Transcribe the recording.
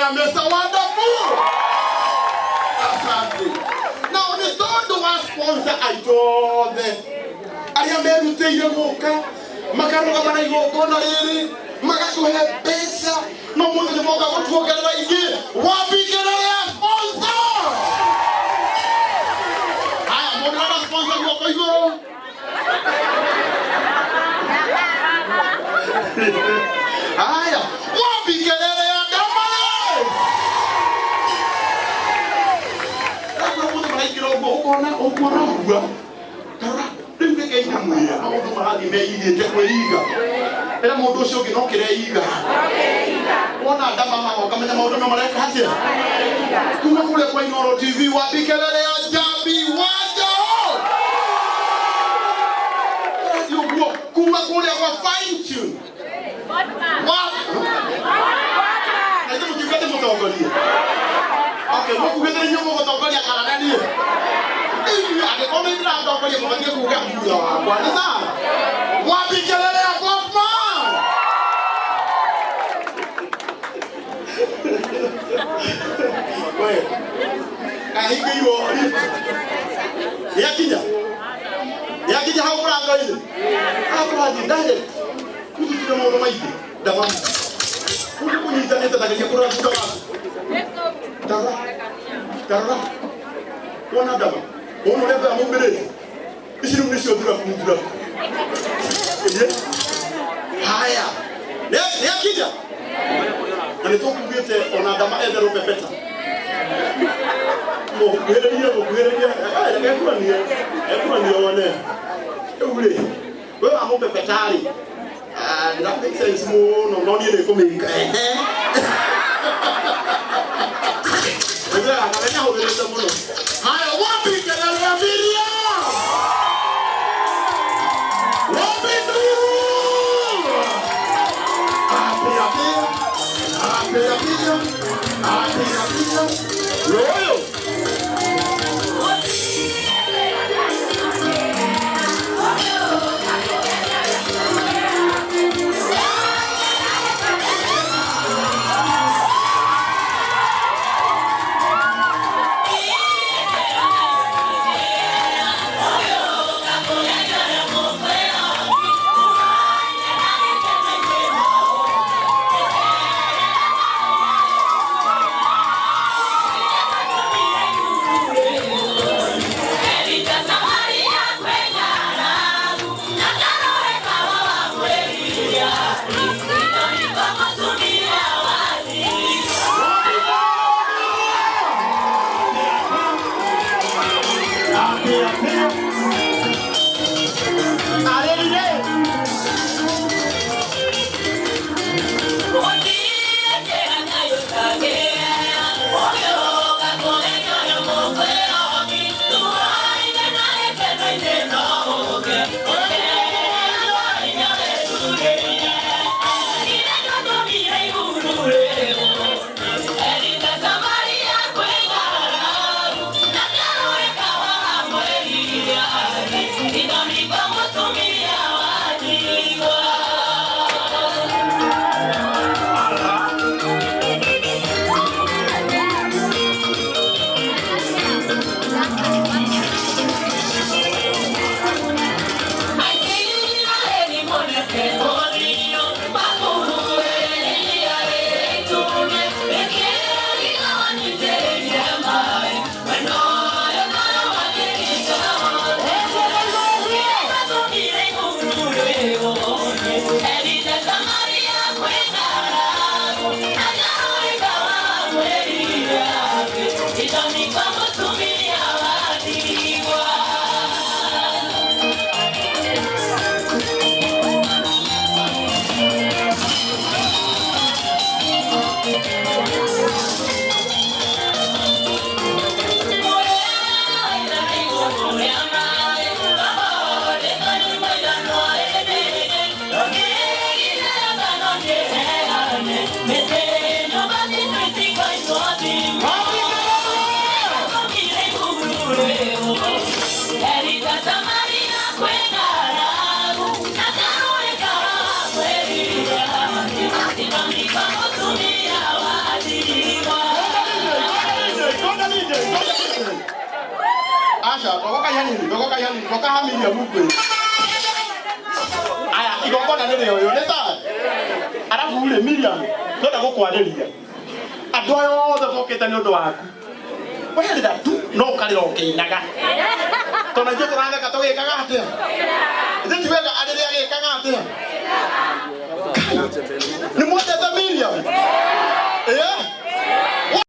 ya Mr. Wonderful. Asante. Nao nĩ tondũ wa sponsor aitũ othe arĩa merutĩire gũka makarũgama na igongona rĩrĩ magatũhe mbeca no mũthĩ nĩ moka gũtuongerera ingĩ. Wapi kelele ya sponsor? Haya, mũndũ arenda sponsor guoko igũrũ. Haya, wapi kelele ya Damaris? Rĩu mũndũ maraingĩra ũguo ũkona ũguo ũraigua. Tarora, rĩu nĩkeinamwĩra maũndũ marathiĩ meigĩte kwĩiga. Ĩra mũndũ ũcio ũngĩ no kĩreiga. Wona ndama haha ũkamenya maũndũ no mareka atĩa. Kuma kũrĩa kwa Inooro TV, wapi kelele ya Njambi wa Njao? Ũrathiĩ ũguo kuma kũrĩa kwa Fine Tune. Wa na ithuĩ mũkiuga atĩ mũtongorie. Okay, mũkugĩte nĩ inyuĩ mũgũtongoria kana nĩ niĩ? Inyuĩ angĩkorwo nĩ ndĩratongoria mũbatiĩ kuga thutha wakwa. Nĩ sawa? Wapi kelele ya Bossman? We, kahingĩirwo lift. Nĩakinya? Nĩakinya hau mũrango-inĩ? Akũrathiĩ direct. Ũthutire maũndũ maingĩ. Ndamamu. Kũndũ kũnyitanĩte ta geria kũrora thutha waku. Tarora. Tarora. Wona ndama. Wona ũrĩa andũ aya maumĩrĩte. Ici rĩu nĩcio thuraku thuraku. Ĩĩ. Haya. Nĩakinya? Na nĩ tũkugĩte ona ndama ethe rũpepeta. Mũkuhĩrĩrie, mũkuhĩrĩrie. Reke ekuonie. Ekuonie wone. Rĩu rĩ, we wamũpepeta rĩ, that makes sense mũno, no niĩ nĩ kũmĩka. Ehe. Wenzera, kamenya hũthĩrĩte mũno. Haya, wapi kelele ya Miriam? Wapi nduru? Apia pia, apia pia, apia pia. Loyo. Togokai hanini, togokai hanini, toka ha Miriam ngwĩ. Aya, igongona nĩ rĩa ũyũ, nĩ sawa? Arabu rĩ, Miriam, twenda gũkwarĩria. Andũ aya othe mokĩte nĩ ũndũ waku. Werĩra tu, no ũkarĩra ũkĩinaga. Tondũ ithuĩ tũratheka tũgĩkaga atĩa? Ithuĩ ti wega arĩrĩ agĩkaga atĩa?